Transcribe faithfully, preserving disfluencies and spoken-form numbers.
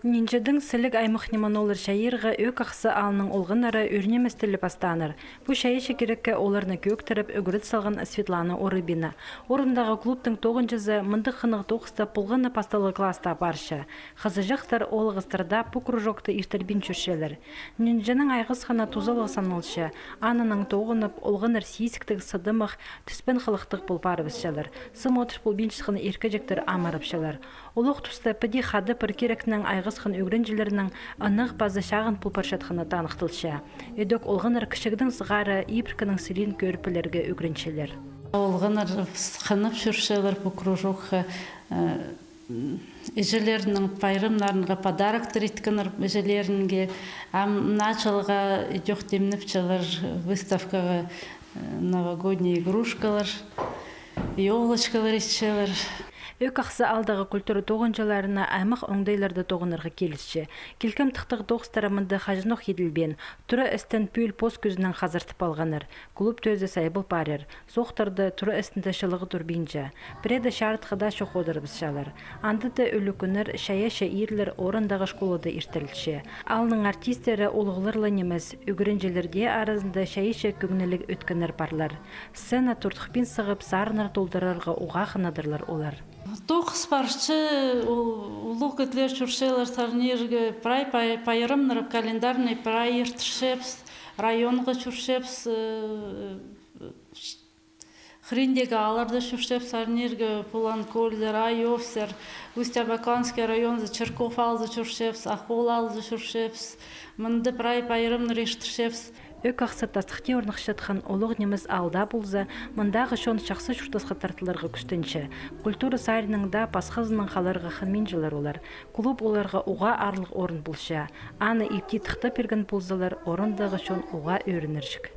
Нинҷедең сіліг аймах ниме олар чайирға Ӧк Ахсы аалның олғаннары ӱр нимес тілі пастааннар. Пу чайаачы кирекке оларны кӧӧктіріп, ӱгрет салған Светлана Орыбина. Орындағы клубтың тоғынҷызы мындағ хынығ тоғыста полған на пасталғы класста апарча. Хызыҷахтар оолағастарда пу кружокты иртірбин чӧрчелер. Нинҷенің айғасханы тузалығ саналча. Аннаң тоғынып, олғаннар сизіктіг, сыдымах, тӱспен хылыхтығ пол парыбысчалар. Сым одыр полбинчатхан иркеҷектер амырапчалар. Олох туста піди хада пір кирекнең айғасхан ӱгренҷілернің ынағ паза чағын пол парчатханы таныхталча. Идӧк олғаннар кічігдең сығара ибіркінің сілиин кӧріп пілерге ӱгренчелер. Олғаннар хынып чӧрчелер пу кружокха, э, м, іҷелерінің пайрамнарынға подароктар иткеннер іҷелерінге, ам мына чылға идӧк тимнепчелер выставкаға, э, новогодний игрушкалар, ёлочкалар итчелер. Ӧк Ахсы аалдағы культура тоғынҷыларына аймах оңдайларда тоғынарға килісче. Килкім тыхтағ тоғыстары мында хаҷанох иділбеен, тура істін пӱӱл пос кӱзінең хазартып алғаннар. Клуб тӧзі сай пол парир. Соохтарда тура істінде чылығ турбинча. Пірееде чарытхыда чох одырыбысчалар. Анда даа ӱлӱкӱннер, чайаачы иирлер орындағы школада иртірілче. Аалның артисттері улуғлар ла нимес, ӱгренҷілер дее аразында чайаачы кӧңніліг ӧткеннер парлар. Сцена туртухпин сығып, сарыннар толдырарға уғаа хынадырлар олар. Тоғыс парча, ол улуғ кізілер чӧрчелер сарнирға, прай пай-, пайрамнар, календарный прай иртірчебіс, районға чӧрчебіс, э, хыриндағы аалларда чӧрчебіс сарнирға, Пуланкользар, Айовсар, Усть-Абаканский районзар, Чирков аалзар чӧрчебіс, Ахол аалзар чӧрчебіс. Мында прай пайрамнар иртірчебіс. Ӧк Ахсы тастыхти орныхчатхан улуғ нимес аалда полза, мындағы чон чахсы чуртасха тартыларға кӱстенче. Культура саринаң даа пасхазынаң халарға хынминчалар олар. Клуб оларға уғаа аарлығ орын полча. Аны ипти тыхтап пирген ползалар, орындағы чон уғаа ӧрінерҷік.